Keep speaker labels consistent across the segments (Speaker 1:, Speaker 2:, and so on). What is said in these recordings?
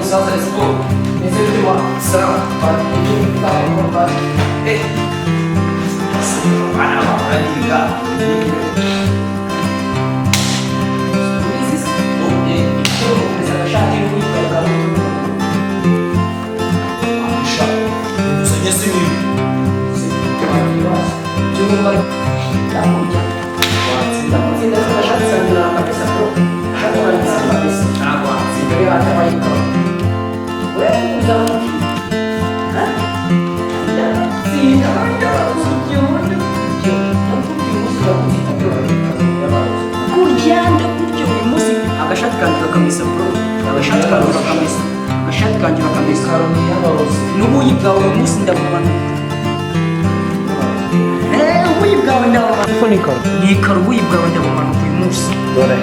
Speaker 1: Musaza, let's go. Meze bite wa? Sawa. Eh. Bana bariga.
Speaker 2: Agashati kanjye urakamesa bro, agashati kanjye urakamesa, agashati kanjye urakamesa. N'ubuyi bwawe uyu munsi ndabumanuka. Ubuyi bwawe ndabumanuka. Ni ikaro, ubuyi bwawe ndabumanuka uyu munsi.
Speaker 1: Dore.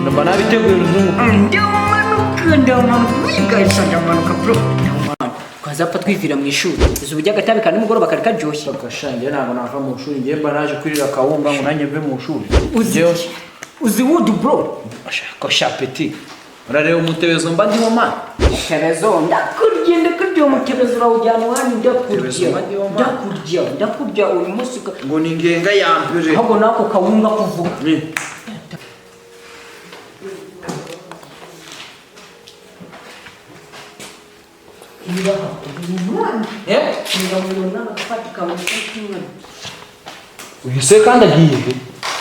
Speaker 1: Ndumva nabiteguye uruzungu.
Speaker 2: Ndabumanuka, ndabumanuka, ubuyi bwawe ndabumanuka bro. Ndabumanuka. Twazapfa twivira mu ishuri. Uzi uburyo agatabi ka nimugoroba kari karyoshye.
Speaker 1: Gasha, njye ntabwo nava mu ishuri, njye mba naje kwirira kawunga ngo nanjye mve mu ishuri.
Speaker 2: Uzi uzi wood bro.
Speaker 1: Ashaka shapeti. Urareba umutebezo mba ndimo man.
Speaker 2: Mutebezo ndakurya, ndakurya umutebezo urawujyana iwanyu, ndakurya.
Speaker 1: Mutebezo mba ndimo man.
Speaker 2: Ndakurya, ndakurya uyu munsi
Speaker 1: Ngo ni ngenga ya mbere.
Speaker 2: Ahubwo nako kawunga kuvuga.
Speaker 1: Ni. Eh? Uyu se kandi agiye he?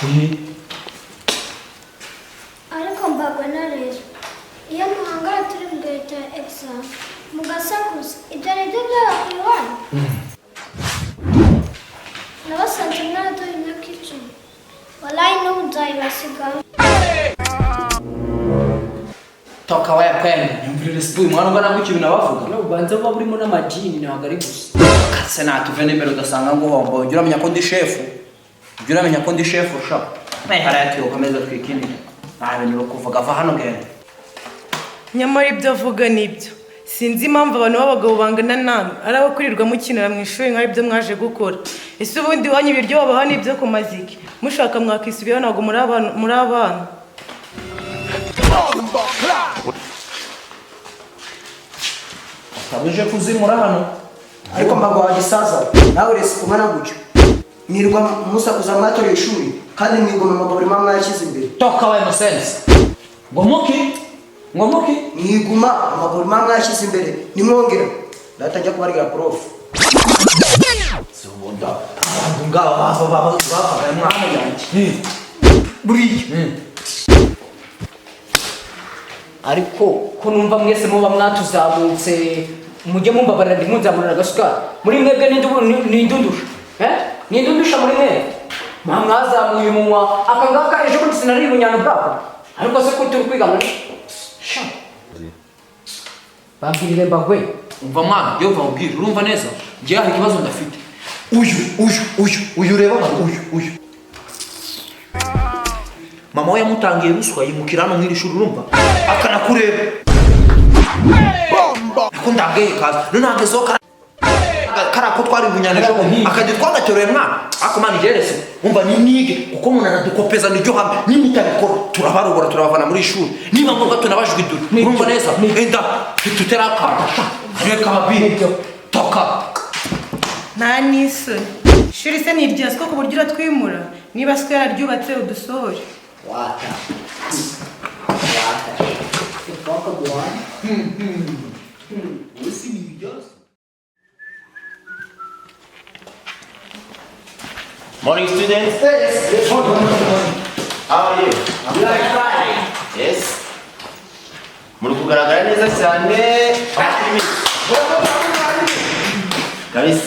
Speaker 1: Uyu
Speaker 3: Ariko mbagwa na rero iyo muhangara turi mu gihe cya exam mugasakuza, ibyo ni byo byabaye iwanyu. Nabasanze mwaraduha imyaka 10, walayi n'ubu nzayibasigamo.
Speaker 1: Toka waya kwenda. Nyumvire sibu mwana ungana gutyo ibintu abavuga.
Speaker 2: No, ubanza buba burimo n'amajini, ntabwo ari gusa.
Speaker 1: Kase natuve n'imbere ugasanga nguhomba. Ujya uramenya ko ndi shefu. Ujya uramenya ko ndi shefu sha. Naye hariya tuyokomeza twikinire. Nta bintu uri kuvuga, va hano genda.
Speaker 4: Nyamara ibyo avuga nibyo. Sinzi impamvu abantu b'abagabo bangana namwe ari abo kwirirwa mukinira mu ishuri nk'ari byo mwaje gukora. Ese ubundi iwanyu ibiryo babaha ni ibyo ku maziki? Mushaka mwakisubiraho, ntabwo muri abana, muri abana.
Speaker 1: Utabuje kuzimura hano.
Speaker 5: Ariko mbagwa wa gisaza nawe resi kumana gutyo. Mwirwa musakuza mwatoreye ishuri kandi mwigoma amaguru mama mwayashyize imbere.
Speaker 1: Toka wewe nonsense. Ngo muki? Ngo muki?
Speaker 5: Mwiguma amaguru mama mwayashyize imbere nimwongera. Data njya kubarira prof.
Speaker 1: Zubunda. Abantu ngaba bava bava bava mwana yanjye.
Speaker 2: Buriya. Ariko ko numva mwese muba mwatuzamutse mujye mumbabarira ndi munzamurira agasukari. Muri mwebwe ninde undusha? Eh? Ninde undusha muri mwe? Mwa mwazamuye umunwa aka ngaka ejo bundi sinari ubunyano bwako. Ariko se ko turi kwiga muri sha. Bambwirire mbagwe.
Speaker 1: Umva mwana, yo mva ubwire, urumva neza? Njye hari ikibazo ndafite. Uyu, uyu, uyu, uyu ureba hano, uyu, uyu. Mama we yamutangiye ruswa yimukira hano mw'iri shuri, urumva? Akanakureba. Ako ndabwiye kaza. None hagezeho kara ko twari bunyanisho akajya twagateruye mwana. Ako mwana igerese. Umva ni nige kuko umuntu aradukopeza niryo hamwe. Nimutabikora turabarobora turabavana muri ishuri. Niba ngombwa tunabajwidura. Urumva neza? Enda tuteraka. Reka babiri. Toka.
Speaker 4: Nta n'isoni. Ishuri se ni irya siko ku buryo uratwimura? Niba siko yararyubatse udusohore.
Speaker 2: Wata. Wata. Toka guhana.
Speaker 6: Morning, students.
Speaker 5: Yes.
Speaker 6: How are you? Yes. Muri kugaragara neza cyane. Kabisa.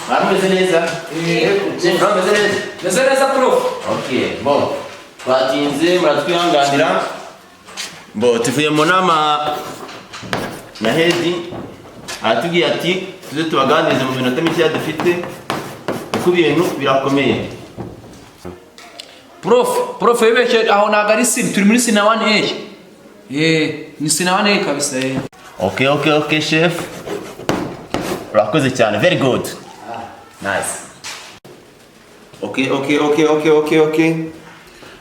Speaker 6: Mwameze neza? Mwameze neza?
Speaker 1: Meze neza prof.
Speaker 6: Okay, bon. Twatinze, muratwihanganira. Bo, tuvuye mu nama na head, aratubwiye ati tuze tubaganirize mu minota mikeya dufite kuko ibintu birakomeye.
Speaker 1: Prof, prof wibeshye aho ntabwo ari sini, turi muri sina 1A. Ni sina 1A kabisa.
Speaker 6: Okay, chef. Urakoze cyane, very good. Nice. Okay.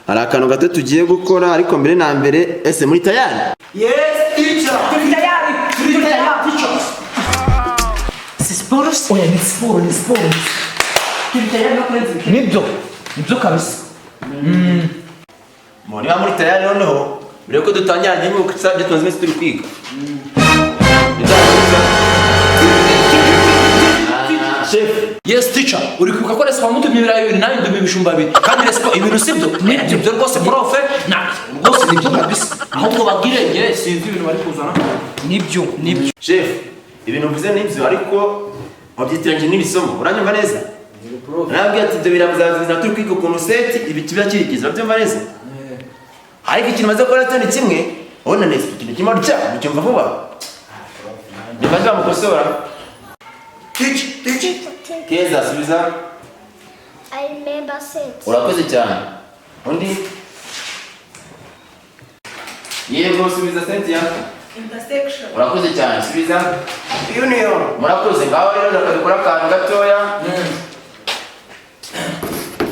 Speaker 6: Hari akantu gato tugiye gukora, ariko mbere na mbere, ese muri tayari?
Speaker 1: Yes, teacher.
Speaker 2: Turi tayari, turi tayari, teacher. Si siporo se?
Speaker 1: Oya, ni siporo, ni siporo.
Speaker 2: Turi tayari no kurenza ibikini.
Speaker 1: Nibyo, nibyo kabisa.
Speaker 6: Mu niba muri tayari, noneho mbere yuko dutangira ngiye kwibutsa ibyo tumaze iminsi turi kwiga. Chef.
Speaker 1: Yes, teacher. Uri kwibuka ko Respo wamutumye ibirayi bibiri, nanjye ndumva ibijumba bibiri, kandi Respo ibintu sibyo? Nibyo rwose, prof, na rwose nibyo kabisa. Ahubwo babwire, njye sinzi ibintu bari kuzana.
Speaker 2: Nibyo, nibyo.
Speaker 6: Chef, ibintu mvuze nibyo, ariko wabyitiranyije n'ibisomo. Uranyumva neza? Narabwiye ati ibyo biramuzaza turi kwiga ukuntu set ibi kiba kirikiza. Urabyumva neza? Ariko ikintu maze gukora cyo ni kimwe, ubona neza ikintu kimwe cya mucyumva vuba. Niba bamukosora.
Speaker 5: Teacher, teacher.
Speaker 6: Keza, subiza.
Speaker 3: I remember set.
Speaker 6: Urakoze cyane. Undi? Yego, subiza Cynthia.
Speaker 4: Intersection.
Speaker 6: Urakoze cyane, subiza.
Speaker 5: Union.
Speaker 6: Murakoze. Ngaho rero reka dukore akantu gatoya.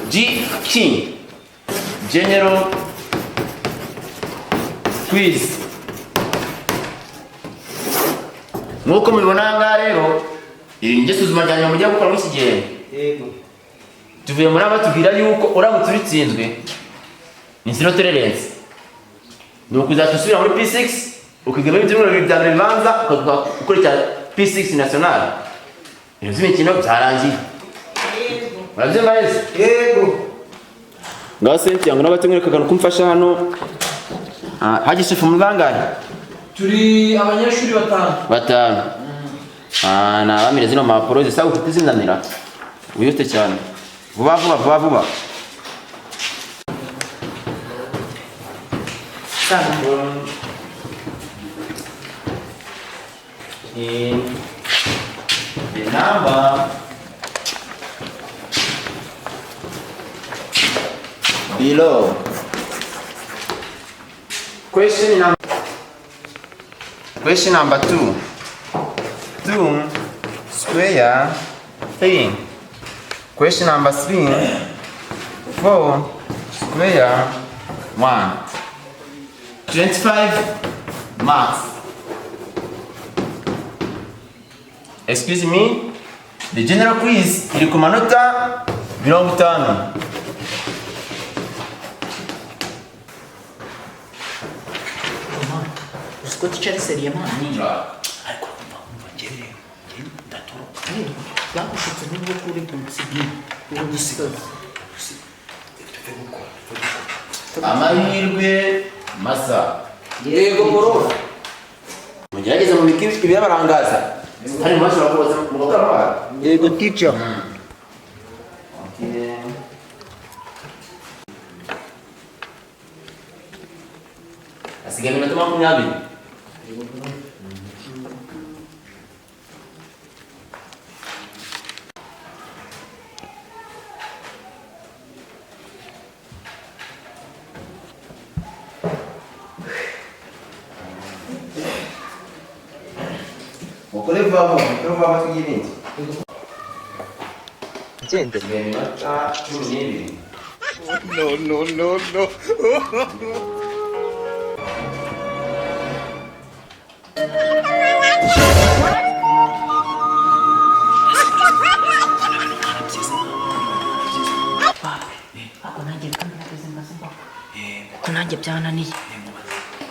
Speaker 6: G K, general quiz. Nk'uko mubibona aha ngaha rero, iri ni ryo suzuma rya nyuma mugiye gukora muri iki gihe.
Speaker 5: Yego.
Speaker 6: Tuvuye muri aba tubwira yuko uramutse uritsinzwe ni zero tolerance, ni ukuzajya usubira muri P6 ukiga muri ibyumweru bibiri bya mbere bibanza, ukagaruka gukurikira P6 national. Ibintu by'imikino byarangiye. Murabyumva neza?
Speaker 5: Yego.
Speaker 6: Ngaho Cynthia, ngo n'abatemwereka akantu kumfasha hano. Haji shefu, muri bangahe?
Speaker 1: Turi abanyeshuri batanu.
Speaker 6: Batanu. Ni abamire zino mpapuro zisaba ufite zinanira, wihute cyane, vuba vuba vuba vuba. In the number below. Question number 2. 2 square 3. Question number 3. 4 square 1. 25 marks. Excuse me. The general quiz iri ku manota 50.
Speaker 2: Uzi ko teacher sérieux, man?
Speaker 1: Ariko umva, umva, njyewe rero, njyewe ndatoroka.
Speaker 2: Bagushutse n'ubwo kuri bunsiga
Speaker 1: Ndagusiga. Tuve gukora, tuve gukora.
Speaker 6: Amahirwe masa.
Speaker 1: Yego, prof.
Speaker 6: Mugerageze mu miki ibibarangaza. Hari mu bashobora kubaza mugakora amabara.
Speaker 5: Yego, teacher.
Speaker 6: Okay. Hasigaye iminota 20. Mukore vuba vuba, mukore vuba vuba tujye ibindi. Hasigaye iminota 12.
Speaker 7: No, no, no, no.
Speaker 2: Ako nanjye kandi nageze mbaze mbakwe, kuko nanjye byananiye.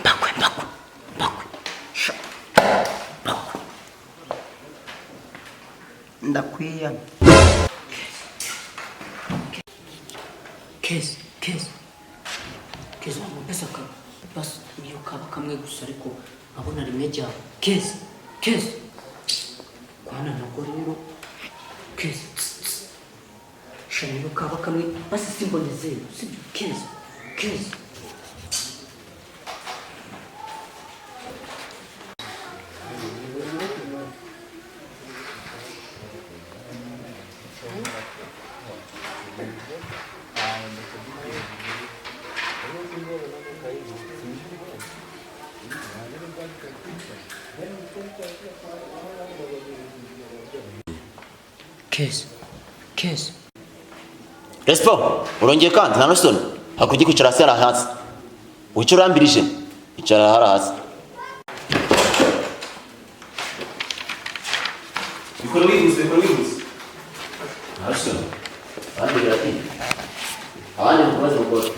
Speaker 2: Mbakwe, mbakwe, mbakwe. Sha. Mbakwe.
Speaker 5: Ndakwiyamye.
Speaker 2: Keza, Keza, Keza, wamupesa ka basi niyo kaba kamwe gusa, ariko nkabona rimwe ryawe. Keza, Keza, kwana nabwo rero. Keza, tss, tss. Sha, niyo kaba kamwe basi simbone zeru, sibyo? Keza, Keza. Keza, Keza.
Speaker 6: Respo, urongeye kandi nta n'isoni. Hakujya kwicara hasi, hara hasi. Wicara urambirije. Icara hara hasi. Bikora wihuse, bikora wihuse. Hasi. Abandi biratinda. Abandi mukomeze mukore.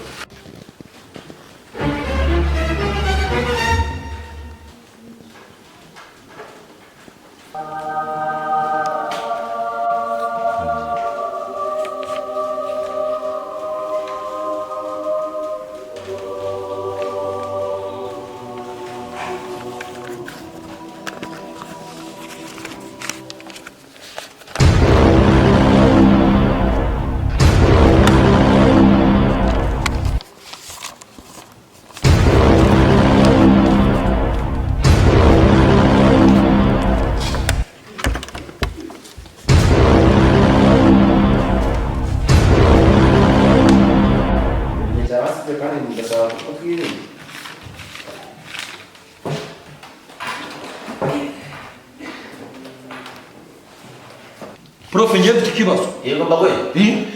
Speaker 1: Prof, ngiye mfite ikibazo.
Speaker 6: Yego mbagwe.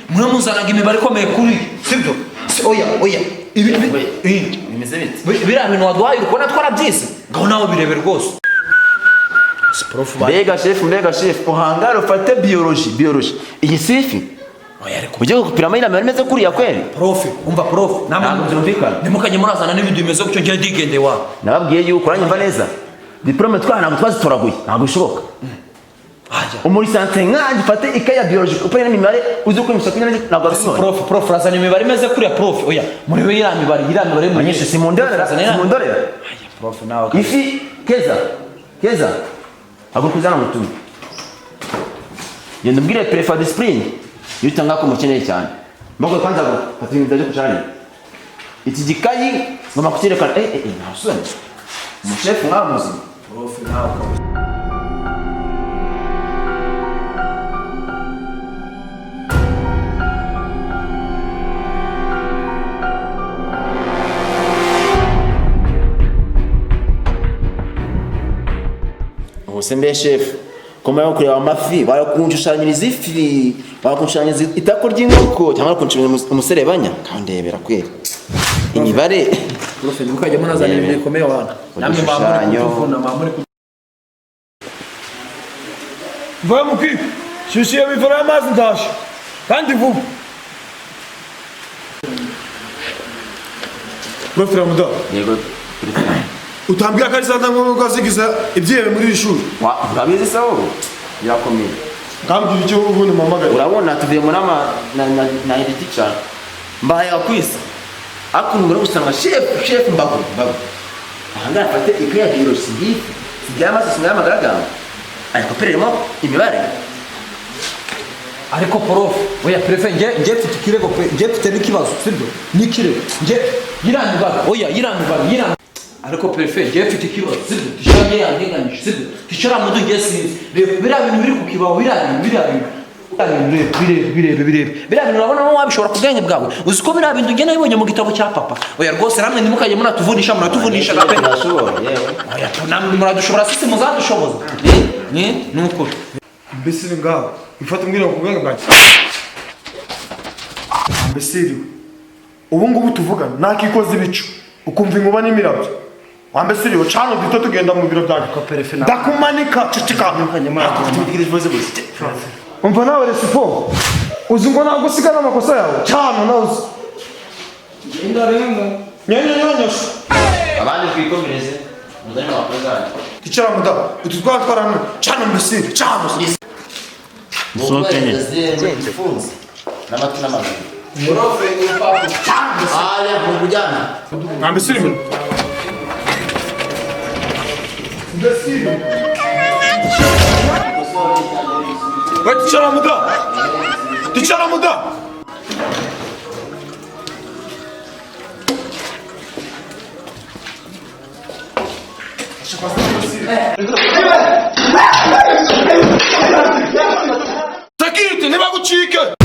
Speaker 1: Mwe muzanaga imibare ikomeye kuri sibyo? Oya oya. Ibi
Speaker 6: bimeze bite?
Speaker 1: Biriya bintu waduhaye uri kubona twarabyize. Ngaho nawe birebe rwose. Prof,
Speaker 6: mbega chef, mbega chef, uhangara ufate biology, biology. Iyi sifi.
Speaker 1: Oya ariko
Speaker 6: ujye gupiramo iriya mibare imeze kuriya kweli?
Speaker 1: Prof, umva prof,
Speaker 6: ntabwo byumvikana.
Speaker 1: Ntimukajye murazana n'ibintu bimeze gutyo, ngiye ndigende wa.
Speaker 6: Nababwiye yuko uranyumva neza. Diplome twaha ntabwo twazitoraguye, ntabwo bishoboka. Umulisansi nkanjye ufate ikaye ya biology upane n'imibare uzi uko imisatsi imeze ntabwo abishoboye.
Speaker 1: Prof, prof, razana imibare imeze kuriya prof. Oya, murebe iriya mibare, iriya mibare muri.
Speaker 6: Abanyeshuri simundorera, simundorera.
Speaker 1: Aya prof nawe.
Speaker 6: Ifi keza, keza. Haguruka uzana ngutume. Genda umbwire prefa discipline. Iyo utanga ko mukeneye cyane. Mbagwe kwanza go, fata ibintu byaje kucana. Iki gikayi ngomba kucyerekana nta soni. Umushefu nkawe muzima.
Speaker 1: Prof nawe.
Speaker 6: Ubuse mbe chef, koma yo kureba amafi, barakunshushanyiriza ifi, barakunshushanyiriza itako ry'inkoko cyangwa barakunshushanyiriza umuserebanya, kandebera kweli. Imibare.
Speaker 1: Prof, ntimukajye munazana ibintu bikomeye wana. Namwe mwamuri kutuvuna, mwamuri kutuvuna.
Speaker 8: Mvuye mu kwiga, shyushye bivura amazi ndaje. Kandi vuba. Prof Ramuda.
Speaker 6: Yego.
Speaker 8: Utambwira ko ari za ndangombwa zigize ibyihebe muri iri shuri.
Speaker 6: Urabizi se wowe? Birakomeye.
Speaker 8: Kambwira icyo ubundi mpamagaye.
Speaker 6: Urabona tuvuye mu nama na head teacher. Mbahaye akwisa. Ariko muri gusanga chef mbago mbago. Ahangara afate ikaye ya biology ngifi. Sijya amaso singa amagaragamba. Ariko pereremo imibare.
Speaker 1: Ariko prof, oya prefe nge mfite ikirego pe, nge mfite n'ikibazo, sibyo? N'ikirego. Nge yirandubaga, oya yirandubaga, yirandubaga. Ariko prefe nge mfite ikibazo, sibyo? Tisha nge yandenganyije, sibyo? Tisha mudu nge sinzi. Reba biriya bintu biri ku kibaho, biriya bintu, biriya bintu. Birebe, birebe, birebe. Biriya bintu urabona wowe wabishobora ku bwenge bwawe. Uzi ko biriya bintu nge nabibonye mu gitabo cya papa. Oya rwose namwe ntimukajye munatuvunisha, muratuvunisha gape.
Speaker 6: Turashobora, yewe.
Speaker 1: Oya namwe muradushobora, sisi muzadushoboza. Ni nukuri.
Speaker 8: Mbese ni ngaho. Ifata umbwira ku bwenge bwanjye. Mbese iriwe. Ubu ngubu tuvugana nakikoza ibicu ukumva inkuba n'imirabyo. Wambese iriwe cano duto tugenda mu biro byanjye. Ndakumanika ceceka. Umva nawe resipo. Uzi ngo ntabwo usigana amakosa yawe. Cano nawe uzi. Nyenye nyenye.
Speaker 6: Abandi twikomereze. Muzane amakuru zanyu.
Speaker 8: Ticara muda. Utu twatwarana. Cano mbese cano.
Speaker 6: Musohoke nyine. N'amatwi n'amaguru. Aya, mukujyana.
Speaker 8: Mbese iriwe. Mbese iriwe. Ticara muda. Ticara muda. Security, nibagucike.